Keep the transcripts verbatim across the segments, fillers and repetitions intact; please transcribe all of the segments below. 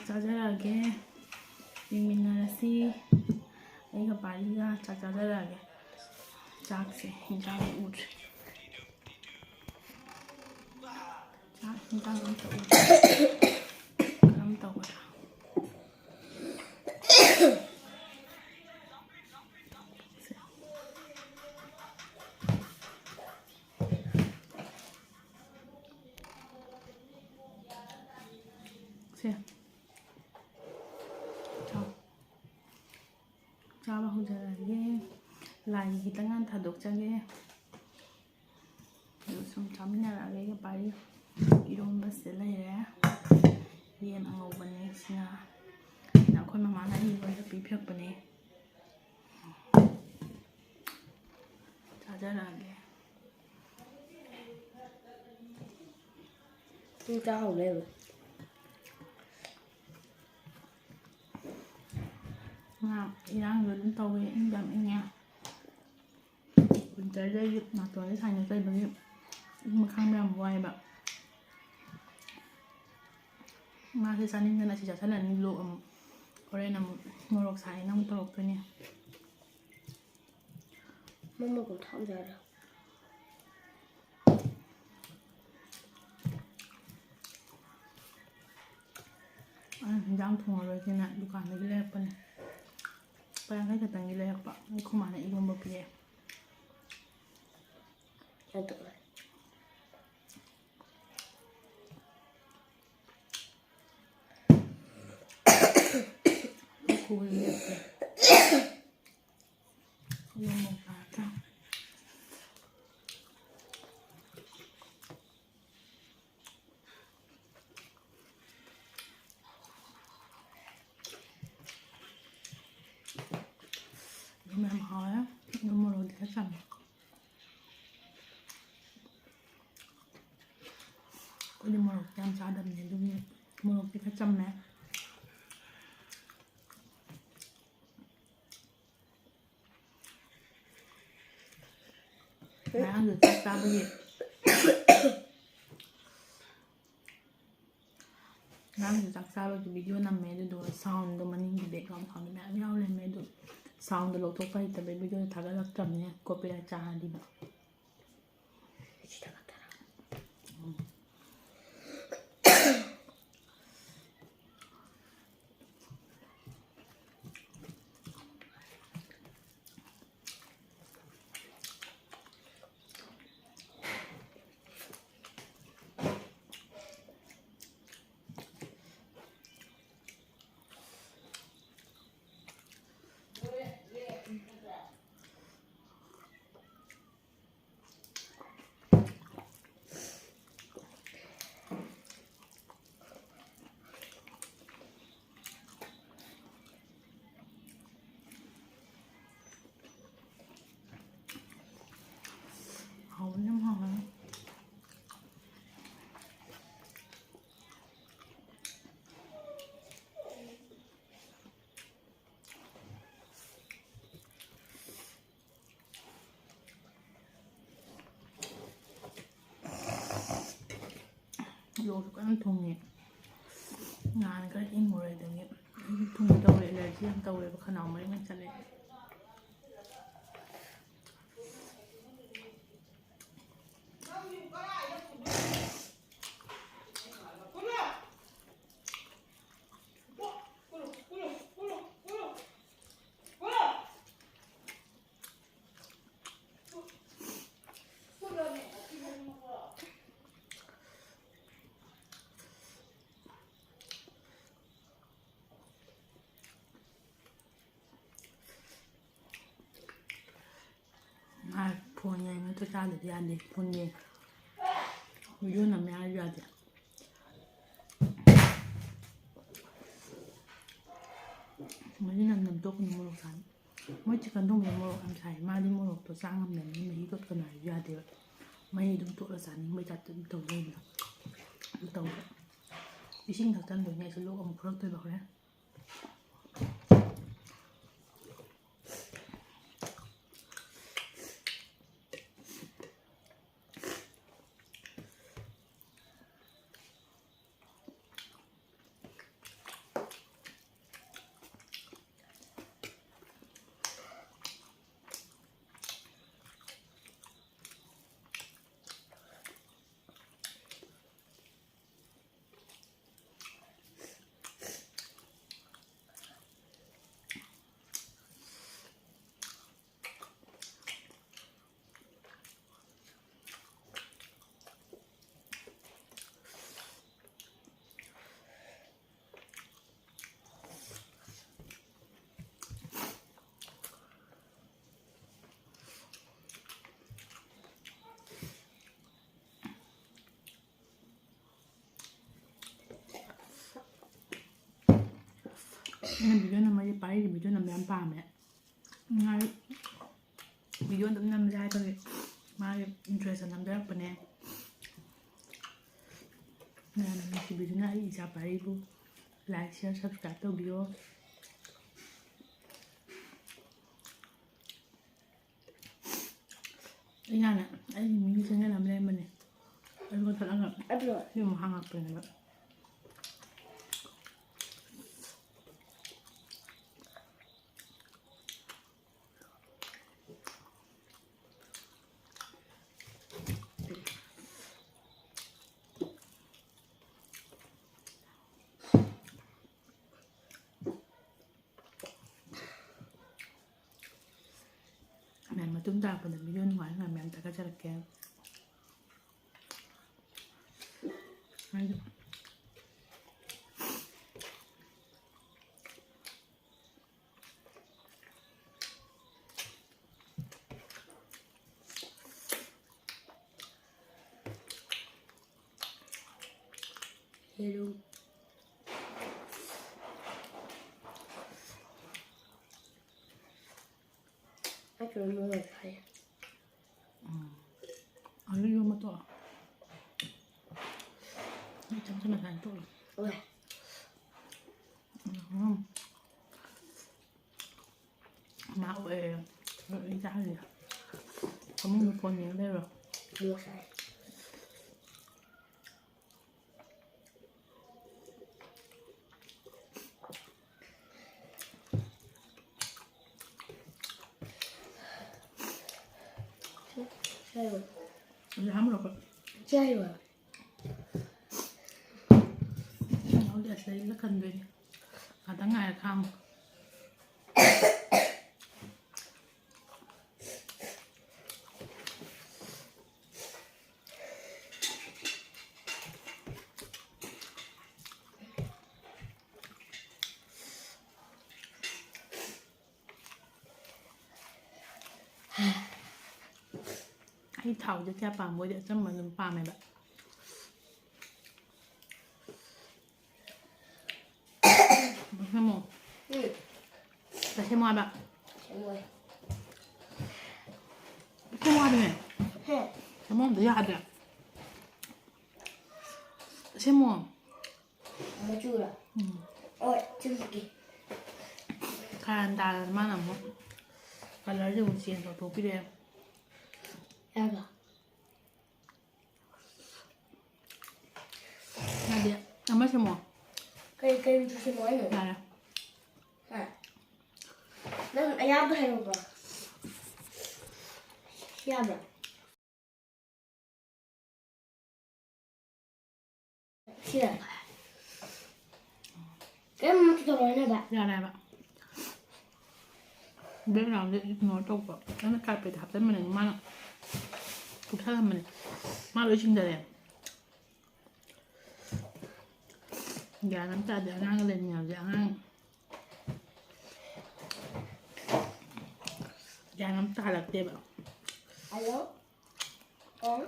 ꯆꯥꯖꯔꯛꯑꯒꯦ꯫ ꯌꯦꯡꯃꯤꯟꯅꯔꯁꯤ꯫ ꯑꯩꯒ ꯄꯥꯔꯤꯒ ꯆꯥꯛ ꯆꯥꯖꯔꯛꯑꯒꯦ꯫ ꯆꯥꯛꯁꯦ, ꯍꯤꯟꯖꯥꯡ ꯎꯗ꯭ꯔꯦ꯫ ꯆꯥꯛ ꯍꯤꯟꯖꯥꯡ ꯑꯝꯇ ꯎꯗ꯭ꯔꯦ꯫ ꯀꯔꯝ ꯇꯧꯒꯗ꯭ꯔꯥ? ꯁꯦ꯫ ꯆꯥꯎ꯫ ꯆꯥꯕ ꯍꯧꯖꯔꯒꯦ꯫ ꯂꯥꯏꯒꯤ ꯈꯤꯇꯪ ꯍꯥꯟꯅ ꯊꯥꯗꯣꯛꯆꯒꯦ꯫ ꯑꯗꯨ ꯁꯨꯝ ꯆꯥꯃꯤꯟꯅꯔꯛꯑꯒꯦ꯫ ꯑꯩꯒ ꯄꯥꯔꯤ ꯏꯔꯣꯝꯕꯁꯦ ꯂꯩꯔꯦ꯫ ꯌꯦꯟ ꯑꯉꯧꯕꯅꯦ ꯁꯤꯅ꯫ ꯁꯤꯅ ꯑꯩꯈꯣꯏ ꯃꯃꯥꯅ ꯑꯩꯒꯤ ꯂꯣꯏꯅ ꯄꯤꯕꯤꯔꯛꯄꯅꯦ꯫ ꯆꯥꯖꯔꯛꯑꯒꯦ꯫ ꯁꯨꯝ ꯆꯥꯍꯧ ꯂꯩꯕ꯫ ꯉꯥ ꯏꯔꯥꯡꯁꯨ ꯑꯗꯨꯝ ꯇꯧꯋꯦ, ꯏꯪꯁꯨ ꯌꯥꯝ ꯏꯪꯉꯦ꯫ ꯋꯤꯟꯇꯔꯗꯗꯤ ꯅꯥꯇꯣꯟꯁꯦ ꯁꯥꯏꯅꯁ ꯂꯩꯕꯒꯤ ꯏꯪꯕ ꯈꯥꯡꯕ ꯌꯥꯝ ꯋꯥꯏꯑꯦꯕ꯫ ꯃꯥꯁꯦ ꯆꯥꯅꯤꯡꯗꯅ ꯑꯁꯤ ꯆꯥꯁꯤꯜꯂꯅꯤ꯫ ꯕ꯭ꯂꯣꯛ ꯑꯃꯨꯛ ꯍꯣꯔꯦꯟ ꯑꯃꯨꯛ ꯃꯣꯔꯣꯛ ꯁꯥꯏꯅ ꯑꯃꯨꯛ ꯇꯧꯔꯛꯇꯣꯏꯅꯦ꯫ ꯃꯃ ꯀꯣꯟ ꯊꯥꯝ ꯖꯥꯔꯦ꯫ ꯑꯩꯅ ꯍꯤꯟꯖꯥꯡ ꯊꯣꯡꯉꯔꯣꯏꯒꯦꯅ ꯗꯨꯀꯥꯟꯗꯒꯤ ꯂꯩꯔꯛꯄꯅꯦ꯫ ꯂꯨꯄꯥ ꯌꯥꯡꯈꯩ ꯈꯛꯇꯪꯒꯤ ꯂꯩꯔꯛꯄ꯫ ꯑꯩꯈꯣꯏ ꯃꯥꯅ ꯏꯔꯣꯝꯕ ꯄꯤꯔꯛꯑꯦ꯫ ꯑꯗꯨꯒ ꯈꯣꯏ ꯂꯦꯞꯄꯦ꯫ ꯏꯔꯣꯝꯕ ꯉꯥꯛꯇ꯫ ꯑꯗꯨꯝ ꯌꯥꯝ ꯍꯥꯎꯋꯦ꯫ ꯑꯗꯨꯝ ꯃꯣꯔꯣꯛꯇꯤ ꯈꯔ ꯆꯝꯃꯦ꯫ ꯑꯩꯈꯣꯏꯗꯤ ꯃꯣꯔꯣꯛꯇꯤ ꯌꯥꯝ ꯆꯥꯗꯕꯅꯦ, ꯑꯗꯨꯒꯤ ꯃꯣꯔꯣꯛꯇꯤ ꯈꯔ ꯆꯝꯃꯦ꯫ ꯉꯔꯥꯡꯁꯨ ꯆꯥꯛ ꯆꯥꯕꯒꯤ ꯉꯔꯥꯡꯁꯨ ꯆꯥꯛ ꯆꯥꯕꯒꯤ video ꯅꯝꯃꯦ, ꯑꯗꯨꯗꯨꯒ soundꯗꯣ, ꯃꯅꯤꯡꯒꯤ background sound ꯃꯌꯥꯝ ꯌꯥꯎ ꯂꯩꯔꯝꯃꯦ꯫ ꯑꯗꯨ soundꯗꯣ ꯂꯧꯊꯣꯛꯄ ꯍꯩꯇꯕꯩ videoꯗꯣ ꯊꯥꯒꯠꯂꯛꯇ꯭ꯔꯕꯅꯦ, copyright ꯆꯥꯔꯗꯤꯕ꯫ ꯍꯥꯎꯕꯅ ꯌꯥꯝ ꯍꯥꯎꯋꯦ꯫ ꯂꯣꯛꯁꯨ ꯀꯟꯅ ꯊꯨꯡꯉꯦ꯫ ꯅꯍꯥꯟ ꯈꯔ ꯏꯪꯉꯨꯔꯦ, ꯑꯗꯒꯤ ꯊꯨꯡꯒꯦ ꯇꯧꯔꯦ, allergy ꯌꯥꯝ ꯇꯧꯋꯦꯕ, ꯈꯅꯥꯎ ꯃꯔꯦꯡ ꯃꯔꯦꯡ ꯆꯠꯂꯦ꯫ ꯃꯥ phone ꯌꯦꯡꯉꯒ ꯆꯥꯗꯗꯤ ꯌꯥꯗꯦ꯫ Phone ꯌꯦꯡ, video ꯅꯝꯃꯦ ꯍꯥꯏꯔꯁꯨ ꯌꯥꯗꯦ꯫ ꯃꯍꯤ ꯅꯝ ꯅꯝ ꯇꯣꯛꯀꯅꯨ, ꯃꯣꯔꯣꯛ ꯁꯥꯅꯤ꯫ ꯃꯣꯏ chicken ꯊꯣꯡꯕꯗ ꯃꯣꯔꯣꯛ ꯌꯥꯝ ꯁꯥꯏ꯫ ꯃꯥꯗꯤ ꯃꯣꯔꯣꯛꯇꯣ ꯆꯥ ꯉꯝꯗꯕꯅꯤꯅ ꯃꯍꯤ ꯇꯣꯠꯀꯅꯨ ꯍꯥꯏꯔꯁꯨ ꯌꯥꯗꯦꯕ꯫ ꯃꯍꯤ ꯑꯗꯨꯝ ꯇꯣꯠꯂ ꯆꯥꯅꯤꯡꯕꯩ typeꯇ ꯑꯗꯨꯝ ꯇꯧ ꯂꯩꯕꯗꯣ꯫ ꯑꯗꯨ ꯇꯧꯕ꯫ ꯏꯁꯤꯡ ꯊꯛꯆꯟꯗꯣꯏꯅꯦ ꯑꯩꯁꯨ, ꯂꯣꯛ ꯑꯃꯨꯛ ꯈꯨꯔꯛꯇꯣꯏꯕ ꯍꯣꯔꯦꯟ꯫ ꯑꯩꯅ video ꯅꯝꯕꯁꯦ ꯄꯥꯔꯤꯒꯤ video ꯅꯝꯕ ꯌꯥꯝ ꯄꯥꯝꯃꯦ꯫ ꯃꯥꯒꯤ video ꯑꯗꯨꯝ ꯅꯝꯖꯦ ꯍꯥꯏꯕꯒꯤ ꯃꯥꯒꯤ interest ꯅꯝꯖꯔꯛꯄꯅꯦ꯫ ꯃꯌꯥꯝꯅ ꯅꯨꯡꯁꯤꯕꯤꯗꯨꯅ ꯑꯩ ꯏꯆꯥ ꯄꯥꯔꯤꯕꯨ like, share, subscribe ꯇꯧꯕꯤꯌꯣ꯫ ꯑꯩ ꯍꯥꯟꯅ ꯑꯩꯒꯤ ꯃꯤꯒꯤ channel ꯑꯃ ꯂꯩꯔꯝꯕꯅꯦ꯫ ꯑꯗꯨ ꯀꯛꯊꯠꯂꯒ ꯑꯗꯨ ꯁꯤ ꯑꯃꯨꯛ ꯍꯥꯡꯉꯛꯄꯅꯦꯕ꯫ ꯃꯌꯥꯝ, ꯃꯇꯨꯡ ꯇꯥꯔꯛꯄꯗ video ꯅꯨꯡꯉꯥꯏ ꯅꯨꯡꯉꯥꯏ ꯃꯌꯥꯝ ꯊꯥꯒꯠꯆꯔꯛꯀꯦ꯫ ꯍꯥꯏꯗꯤ ꯌꯦꯔꯨꯝ꯫ ꯑꯩ ꯀꯩꯅꯣꯝ ꯂꯣꯏꯔꯦ ꯍꯥꯏ꯫ ꯎꯝ꯫ ꯑꯂꯨ ꯏꯔꯣꯟꯕ ꯇꯣꯛꯑꯣ꯫ ꯏꯆꯝ ꯆꯝꯅ ꯁꯨꯃꯥꯏꯅ ꯇꯣꯛꯑꯣ꯫ ꯍꯣꯏ꯫ ꯎꯝ꯫ ꯃꯥ ꯑꯣꯏꯔꯦ꯫ ꯑꯩ ꯆꯥꯍꯜꯂꯦ꯫ ꯐꯃꯨꯡꯗ phone ꯌꯦꯡ ꯂꯩꯔꯣ꯫ ꯃꯣꯔꯣꯛ ꯁꯥꯏ꯫ ꯆꯥꯏꯕ꯫ ꯑꯗꯨ ꯍꯥꯞꯂꯛꯄ꯫ ꯆꯥꯏꯕ꯫ ꯍꯧꯖꯤꯛ ꯑꯁꯤꯗꯩꯁꯤꯗ ꯀꯟꯗꯣꯏꯅꯤ꯫ ꯉꯥꯛꯇꯪ ꯉꯥꯏꯔ ꯈꯥꯡꯉꯨ꯫ ꯑꯩ ꯊꯥꯎꯁꯦ ꯀꯌꯥ ꯄꯥꯝꯕ ꯑꯣꯏꯗꯦ, ꯑꯆꯝꯕ ꯑꯗꯨꯝ ꯄꯥꯝꯃꯦꯕ꯫ ꯕꯁꯃꯣ꯫ ꯁꯦꯝꯃꯣ ꯍꯥꯏꯕ꯫ ꯁꯦꯝꯃꯣꯏ꯫ ꯁꯦꯝꯃꯣ ꯍꯥꯏꯕꯅꯦ꯫ ꯍꯦ꯫ ꯁꯦꯝꯃꯣ ꯑꯝꯇ ꯌꯥꯗ꯭ꯔꯦ꯫ ꯁꯦꯝꯃꯣ꯫ ꯃꯆꯨꯔꯣ? ꯎꯝ꯫ ꯍꯣꯏ, ꯁꯦꯝꯃꯛꯀꯦ꯫ ꯀꯥꯔꯟ ꯇꯥꯗꯅ ꯃꯥꯅ ꯑꯃꯨꯛ ꯀꯂꯔꯁꯦ ꯑꯃꯨꯛ ꯆꯦꯟꯖ ꯇꯧꯊꯣꯛꯄꯤꯔꯛꯑꯦ꯫ ꯌꯥꯔꯕ? ꯌꯥꯗꯦ꯫ ꯑꯃ ꯁꯦꯝꯃꯣ꯫ ꯀꯩ, ꯀꯩ ꯃꯆꯨ ꯁꯦꯝꯃꯣ ꯍꯥꯏꯅꯣ? ꯌꯥꯔꯦ꯫ ꯍꯥ? ꯅꯪ ꯑꯌꯥꯕ ꯍꯥꯏꯔꯛꯑꯣꯕ꯫ ꯌꯥꯕ꯭ꯔꯥ? ꯁꯤꯔ꯫ ꯀꯔꯝꯕ ꯃꯆꯨ ꯇꯧꯔꯣ ꯍꯥꯏꯅꯣꯕ? ꯌꯥꯔꯦ ꯍꯥꯏꯕ꯫ ꯕꯦꯛꯒ꯭ꯔꯥꯎꯟꯁꯦ ꯏꯒꯅꯣꯔ ꯇꯧꯕ꯫ ꯑꯩꯅ ꯀꯥꯔꯄꯦꯠꯇ ꯍꯥꯞꯆꯟꯕꯅꯦ, ꯃꯥꯅ ꯀꯨꯞꯁꯜꯂꯝꯕꯅꯦ꯫ ꯃꯥ ꯂꯣꯏ ꯆꯤꯡꯊꯔꯦ꯫ ꯒ꯭ꯌꯥꯟ ꯑꯃ ꯇꯥꯗꯦ ꯑꯉꯥꯡꯒ ꯂꯩꯃꯤꯟꯅꯕꯁꯦ꯫ ꯑꯉꯥꯡ ꯒ꯭ꯌꯥꯟ ꯑꯃ ꯇꯥꯍꯜꯂꯛꯇꯦꯕ꯫ ꯍꯜꯂꯣ? ꯑꯣ꯫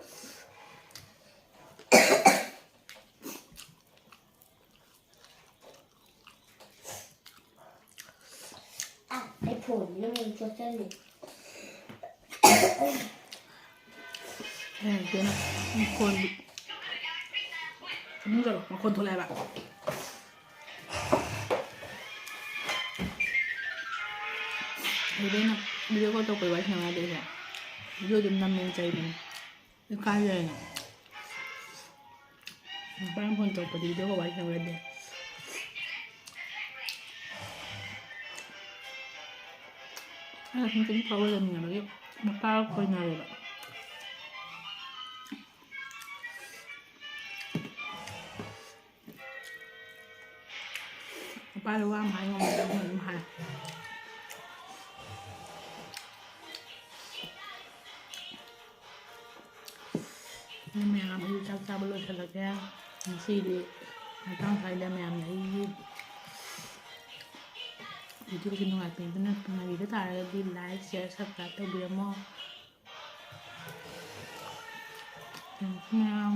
ꯑꯥ, ꯑꯩ ꯐꯣꯟꯁꯤꯅ ꯃꯩ ꯆꯣꯠꯆꯜꯂꯦ꯫ ꯑꯦ, ꯀꯩꯅꯣ, ꯃꯈꯣꯟꯗꯤ꯫ ꯏꯃꯨꯡ ꯆꯠꯂꯣ, ꯃꯈꯣꯟ ꯊꯣꯛꯂꯛꯑꯦꯕ꯫ ꯑꯗꯨꯗꯩꯅ ꯚꯤꯗꯤꯑꯣ ꯀꯣꯜ ꯇꯧꯔꯛꯄꯩ ꯋꯥꯔꯤ ꯁꯥꯟꯅꯕ ꯌꯥꯗꯦ ꯑꯩꯁꯦ꯫ ꯚꯤꯗꯤꯑꯣ ꯑꯗꯨꯝ ꯅꯝꯃꯦꯅ ꯆꯩꯕꯅꯦ꯫ ꯏꯀꯥꯏꯖꯩꯅ꯫ ꯅꯨꯄꯥꯅ ꯐꯣꯟ ꯇꯧꯔꯛꯄꯗꯤ ꯚꯤꯗꯤꯑꯣ ꯀꯣꯜ ꯋꯥꯔꯤ ꯁꯥꯟꯅꯕ ꯌꯥꯗꯦ꯫ ꯑꯩꯅ ꯁꯨꯝ ꯇꯨꯝ ꯊꯣꯛꯑꯒ ꯂꯩꯃꯤꯟꯅꯕꯒꯤ ꯃꯄꯥꯒ ꯀꯣꯏꯅꯔꯦꯕ꯫ ꯃꯄꯥꯗꯣ ꯋꯥ ꯑꯃ ꯍꯥꯏ ꯉꯝꯗ꯭ꯔꯦ, ꯑꯗꯨꯝ ꯍꯥꯏ꯫ ꯃꯌꯥꯝ ꯑꯩ ꯆꯥꯛ ꯆꯥꯕ ꯂꯣꯏꯁꯤꯜꯂꯒꯦ꯫ ꯉꯁꯤꯗꯤ ꯃꯇꯥꯡ ꯁ꯭ꯋꯥꯏꯗ ꯃꯌꯥꯝꯅ ꯑꯩꯒꯤ ꯚꯤꯗꯤꯑꯣꯁꯤ ꯅꯨꯡꯉꯥꯏꯕꯤꯗꯨꯅ, ꯅꯨꯡꯉꯥꯏꯕꯤꯕ ꯇꯥꯔꯒꯗꯤ like, share, subscribe ꯇꯧꯕꯤꯔꯝꯃꯣ꯫ ꯃꯌꯥꯝ